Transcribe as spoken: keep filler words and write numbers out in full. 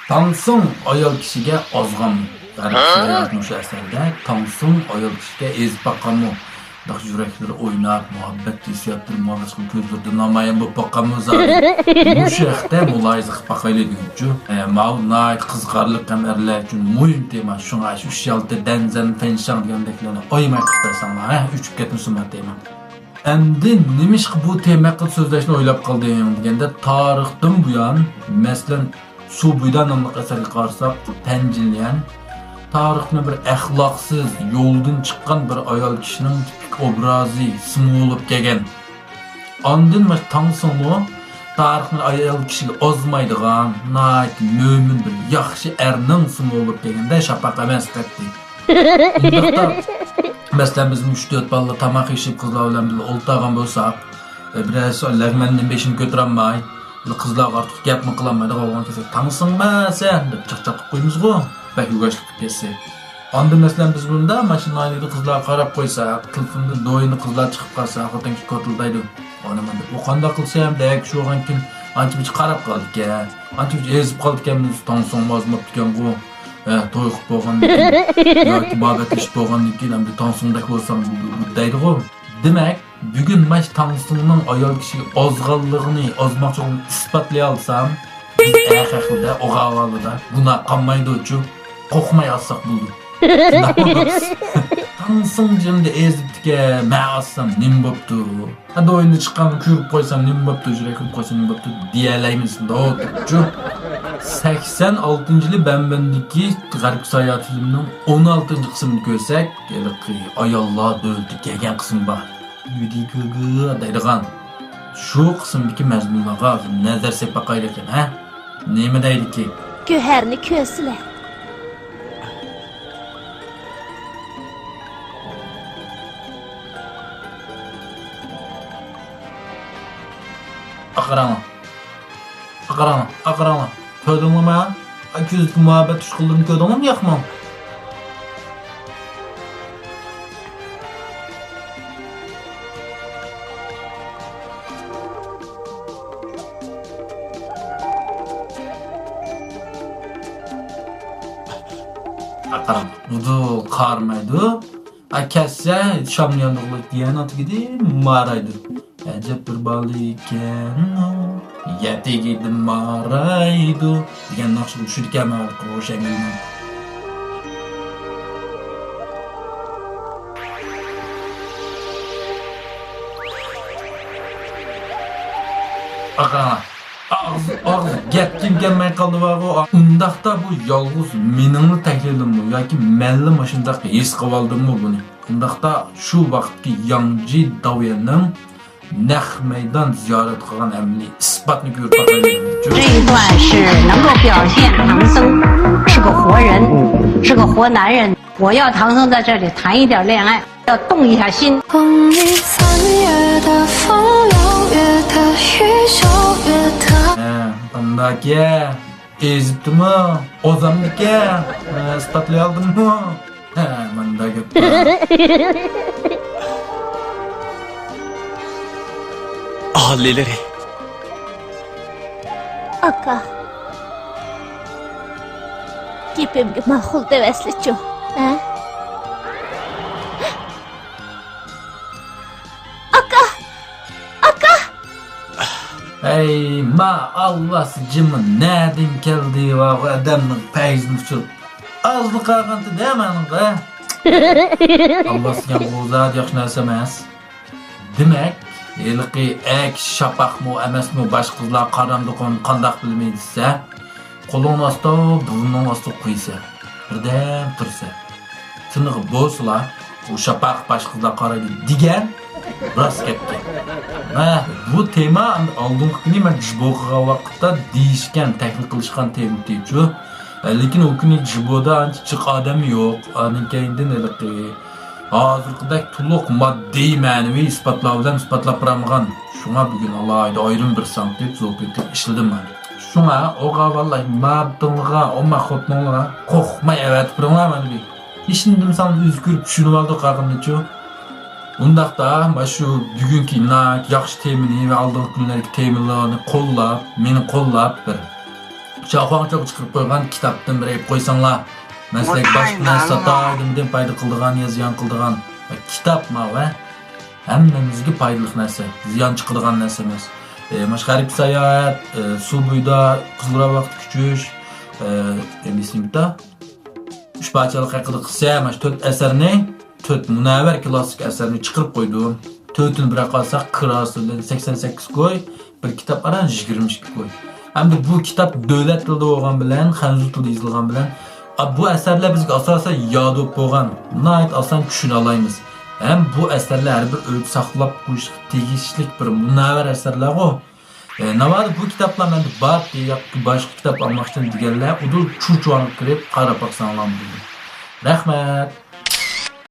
تاڭسۇڭ ئايال كىشىگە ئازغانمۇ؟ غەربىي ساياھەت مۇشۇ ئەسەردە تاڭسۇڭ ئايال كىشىگە ئېزىپ باققانمۇ؟ بۇنداق يۈرەكلىرى ئويناپ، مۇھەببەت ھېسسىياتلىرى مۇھەببەت كۆزلىرىدە نامايان بولۇپ باققانمۇ زادى؟ مۇشۇ ھەقتە مۇلاھىزە قىلىپ باقايلى دېگۈچۇ. ئە، ماۋۇ ناھايىتى قىزىقارلىق ھەم ئەرلەر ئۈچۈن مۇھىم تېما. شۇڭا شۇ ئۈچ ئالتە دەنزەن فەنشاڭ دېگەندەكلەرنى ئايىماي قىلىپ بەرسەڭلار، ھە، ئۆچۈپ كەتمىسۇن بۇ تېما. ئەمدى نېمىشقا بۇ تېما ھەققىدە سۆزلەشنى ئويلاپ قالدىڭ دېگەندە، تارىختىن بۇيان، مەسىلەن، سۇ بۇيدا ناملىق ئەسەرگە قارىساق، تەنجىليەن تارىخنى بىر ئەخلاقسىز، يولدىن چىققان بىر ئايال كىشىنىڭ تىپىك ئوبرازى، سىمۋولى بولۇپ كەلگەن. ئاندىن مانا تاڭسىڭمۇ تارىخنى ئايال كىشىگە ئازمايدىغان، ناھايىتى مۆمىن بىر ياخشى ئەرنىڭ سىمۋولى بولۇپ كەلگەندە شاپاق ئەمەس قەتئىي. ئۇنداقتا، مەسىلەن، بىز ئۈچ تۆت بالىلار تاماق يېيىشىپ، قىزلار بىلەن بىللە ئولتۇرغان بولساق، ئە، بىرەرسى لەڭمەننىڭ بېشىنى كۆتۈرەلمەي، قىزلارغا ئارتۇق گەپمۇ قىلالمايدىغان بولغان كەلسە، «تاڭسىڭما سەن؟» دەپ چاقچاق قىلىپ قويىمىزغۇ، بەك يۇۋاشلىق كەتسە. ئاندىن، مەسىلەن، بىز بۇندا ماشىنا ئاينىدا قىزلارغا قاراپ قويساق، تېلېفوندا دويىنى قىزلار چىقىپ قالسا، خوتۇن كىشى كوتۇلدايدۇ. ئانا مانا ئۇ قانداق قىلسا ھەم دەيەك شۇ بولغانكىن، ئانچە-مۇنچە قاراپ قالىدىكەن، ئانچە-مۇنچە ئېزىپ قالىدىكەن، بىز تاڭسىڭما ئازماپتىكەنغۇ. ھە، توي قىلىپ بولغاندىن كېيىن ياكى مۇھەببەتلىشىپ بولغاندىن كېيىن ئەمدى تاڭسىڭدەك بولساڭ بولدى دەيدىغۇ. دېمەك، بۈگۈن ماش تاڭسىڭنىڭ ئايال كىشىگە ئازغانلىقىنى، ئازماقچىلىقىنى ئىسپاتلىيالسام، بىز ئەر خەقلىدە ئوغا ئاۋالىدا گۇناھ قالمايدۇچۇ، قورقماي ئازساق بولدى. شۇنداقمۇ؟ تاڭسىڭ جىمدە ئېزىپتىكەن، مەن ئازسام نېمە بوپتۇ؟ ھە، دوينى چىققانغا كۆرۈپ قويسام نېمە بوپتۇ، يۈرەك قىلىپ قويسام نېمە بوپتۇ دېيەلەيمىز شۇنداق ئولتۇرۇپچۇ. سەكسەن ئالتىنچى يىلى بەنبەندىكى غەربكە ساياھەت فىلىمىنىڭ ئون ئالتىنچى قىسمىنى كۆرسەك، ھېلىقى ئاياللار دۆلىتىگە كەلگەن قىسمى بار. يۈدۈگۈگۈ دەيدىغان. شۇ قىسىمدىكى مەزمۇنلارغا نەزەر سېلىپ باقايلىكىن، ھە؟ نېمە دەيدىكى؟ گۆھەرنى كۆرسىلە. ئاقىراڭلار. ئاقىراڭلار، ئاقىراڭلار. كۆردۈڭلارمۇ؟ ئا، كۆزدىكى مۇھەببەت ئۇچقۇنلىرىنى كۆردۈڭلارمۇ ياقمۇ؟ ئاقىراڭلار. بۇدۇ قارىمايدۇ. ئا، كەتسە، شامنى ياندۇرغىلى دېگەن ئاتىگىدى مارايدۇ. ئەجەب بىر بالا ئىكەن، يەتىگىدە مارايدۇ دېگەن ناخشىغا ئوخشىدىكەن ماۋۇ روشەنگۈلنىڭ. ئاقا، ئاغزى، ئاغزى گەپكىن كەلمەي قالدى بارغۇ. ئۇنداقتا بۇ يالغۇز مېنىڭلا تەھلىلىممۇ ياكى مەنلا مۇشۇنداق ھېس قىلىۋالدىممۇ بۇنى؟ ئۇنداقتا شۇ ۋاقىتقى ياڭجى داۋيەننىڭ نەق مەيدان زىيارەت قىلغان ئەمەلىي ئىسپاتنى كۆرۈپ باقايلى. 这一段是能够表现唐僧是个活人，是个活男人。我要唐僧在这里谈一点恋爱，要动一下心。 ھە، ئۇنداكى ئېزىپتىمۇ؟ ئوزامدىكى؟ ھە، ئىسپاتلىيالدىممۇ؟ ھە، ماندا گەپ بار. ئاھالىلىرى. ئاكا. گېپىمگە ماقۇل دەۋەسلىچۇ، ھە؟ ئاكا! ئاكا! ھەي، ما ئالۋاس جىمى نەدىن كەلدى ۋاغۇ ئادەمنىڭ پەيزىنى ئۇچۇرۇپ. ئازلا قالغانتى دە مانىڭغا. ئالۋاس دېگەن بۇ زادى ياخشى نەرسە ئەمەس. دېمەك، ھېلىقى ئەر كىشى شاپاقمۇ ئەمەسمۇ باشقا قىزلار قارامدۇقىنى قانداق بىلمەي دېسە، قولۇڭنى ئاستا بۇرنۇڭنىڭ ئاستىغا قويىسەن. بىردەم تۇرىسەن. تىنىغا بولسىلا، ئۇ شاپاق باشقا قىزلار قارايدۇ دېگەن راست گەپكەن. ھە، بۇ تېما ئالدىنقى كۈنى مەن جىبو قىلغان ۋاقىتتا دېيىشكەن، تەھلىل قىلىشقان تېما ئىدىچۇ. لېكىن ئۇ كۈنى جىبودا ئانچە جىق ئادەم يوق. ئاندىن كەينىدىن ھېلىقى ھازىرقىدەك تولۇق ماددىي، مەنىۋى ئىسپاتلار بىلەن ئىسپاتلاپ بېرەلمىگەن. شۇڭا بۈگۈن ئالاھىدە ئايرىم بىر سانقىپ، زوپىتىپ ئىشلىدىم مەن. شۇڭا ئوغا ۋاللاي ماددىڭلىغا، ئوما خوتۇنۇڭلىغا قورقماي ئەۋەتىپ بېرىڭلار مانا بۇ. ھېچنېمە دېمىسەڭ ئۆزى كۆرۈپ چۈشىنىۋالىدۇ قالغىنىچۇ. ئۇنداقتا مانا شۇ بۈگۈنكى ناھايىتى ياخشى تېمىنى ۋە ئالدىنقى كۈنلەردىكى تېمىلارنى قوللاپ، مېنى قوللاپ بىر شاخۇاڭچۇغا چىقىرىپ قويغان كىتابتىن بىر ئېلىپ قويساڭلار. مەن سىلەرگە باشقا نەرسە ساتاي دېمىدىم، پايدا قىلىدىغان يا زىيان قىلىدىغان. كىتاب ماۋۇ، ھە؟ ھەممىمىزگە پايدىلىق نەرسە، زىيان چىقىرىدىغان نەرسە ئەمەس. ئە، مانا شۇ غەربكە ساياھەت، ئە، سۇ بويىدا قىزلار ۋاقتى كۈچۈش، ئە، ئەمدى ئىسمىمدا ئۈچ پارچىلىق ھەققىدە قىلسا، مانا شۇ تۆت ئەسەرنى، تۆت مۇنەۋۋەر كلاسسىك ئەسەرنى چىقىرىپ قويدۇم. تۆتىنى بىر قارىساق، كىراسى بىلەن سەكسەن سەككىز كوي، بىر كىتاب ئاران يىگىرمە ئىككى كوي. ئەمدى بۇ كىتاب دۆلەت تىلىدا بولغان بىلەن، خەنزۇ تىلىدا يېزىلغان بىلەن، ئا، بۇ ئەسەرلەر بىزگە ئاساسەن ياد بولۇپ بولغان، ناھايىتى ئاسان چۈشىنەلەيمىز. ھەم بۇ ئەسەرلەر ھەر بىر ئۆيدە ساقلاپ قويۇشقا تېگىشلىك بىر مۇنەۋۋەر ئەسەرلەرغۇ. ئە، ناۋادا بۇ كىتابلار مەندە بار، ياكى باشقا كىتاب ئالماقچىمەن دېگەنلەر ئۇدۇل چۇچۇۋاڭغا كىرىپ قاراپ باقساڭلارمۇ بولىدۇ. رەھمەت.